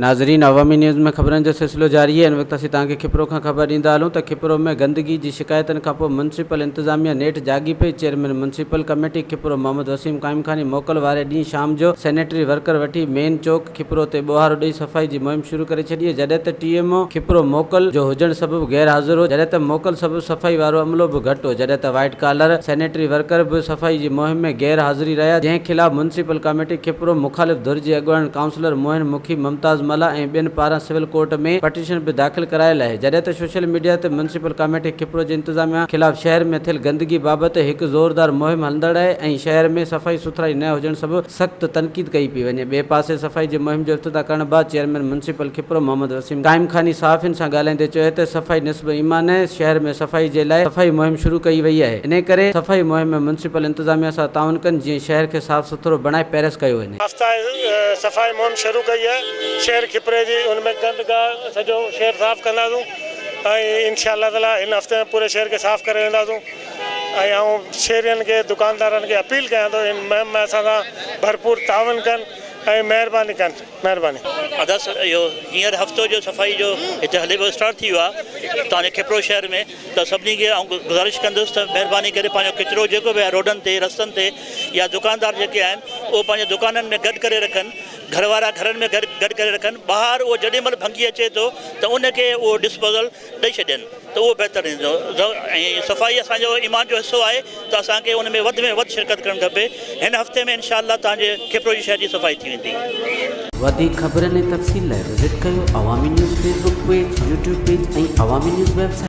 ناظرين عوامي نيوز ۾ خبرن جو سلسلو جاري آهي ان وقت اسين توهان کي کپرو کان خبر ڏيندا هلون ته کپرو ۾ گندگي جي شڪايتن کانپوء ميونسپل انتظاميه نيٺ جاڳي پئي chairman municipal committee Khipro Muhammad Waseem Qaimkhani موڪل واري ڏينهن شام جو سينيٽري ورڪر وٺي مين چوڪ کپرو تي ٻوهارو ڏئي صفائي جي مهم شروع ڪري ڇڏي جڏهن ته ٽي ايم او کپرو موڪل جو هجڻ سبب غير حاضر هو جڏهن ته موڪل سبب صفائي وارو عملو به گهٽ هو جڏهن ته وائيٽ ڪالر سينيٽري ورڪر به صفائي جي مهم ۾ غير حاضري رهيا جنهن خلاف ميونسپل ڪاميٽي کپرو مخالف ڌر جي اڳواڻن ڪائونسلر موهن مکي، ممتاز ملاح ۽ ٻين پاران سول ڪورٽ ۾ پٽيشن به داخل ڪرايل آهي جڏهن ته سوشل ميڊيا تي ميونسپل ڪاميٽي کپرو جي انتظاميا خلاف شهر ۾ ٿيل گندگي بابت هڪ زوردار مهم هلندڙ آهي ۽ شهر ۾ صفائي سٿرائي نه هجڻ سبب سخت تنقيد ڪئي پئي وڃي ٻئي پاسي صفائي جي مهم جو افتتاح ڪرڻ بعد چيئرمين ميونسپل کپرو محمد وسيم قائمخاني صحافين سان ڳالهائيندي چيو ته صفائي نصب ايمان آهي شهر ۾ صفائي جي لاء صفائي مهم شروع ڪئي وئي آهي انهي ڪري صفائي مهم ۾ ميونسپل انتظاميا سان تعاون ڪن جيئن شهر کي صاف سٿرو بڻائي پيرس ڪيو وڃي. هفته صفائي مهم شروع ڪئي آهي شهر کپري جي ان ۾ گند گاهه سڄو شهر صاف ڪنداسون ۽ انشاء الله تعالي هن هفتي ۾ پوري شهر کي صاف ڪري وينداسون ۽ آئون شهرين کي دڪاندارن کي اپيل ڪيان ٿو ان مهم ۾ اسان سان ڀرپور تعاون ڪن ۽ مهرباني ڪن مهرباني. ادا اهو هينئر هفتو جو صفائي جو هتي هلي پيو اسٽارٽ ٿي ويو آهي توهان جي کپرو شهر ۾ ته سڀني کي آئون گذارش ڪندس ته مهرباني ڪري پنهنجو ڪچرو جيڪو به آهي روڊن تي رستن تي يا دڪاندار جيڪي آهن اهو پنهنجي دڪانن ۾ گڏ ڪري رکن گهر وارا گهرن ۾ گڏ گڏ ڪري رکن ٻاهر اهو جڏهن مهل ڀنگي اچي ٿو ته ان کي اهو ڊسپوزل ڏئي ڇڏين ته اهو بهتر ٿيندو ۽ صفائي اسان جو ايمان جو حصو آهي ته اسان کي ان ۾ وڌ ۾ وڌ شرڪت ڪرڻ کپي هن هفتي ۾ انشاء الله توهان جي کپرو جي شهر جي صفائي ٿي ويندي. وڌيڪ خبرن ۽ تفصيل لاء وزٽ ڪيو Awami news Facebook page, YouTube page ۽ Awami news website.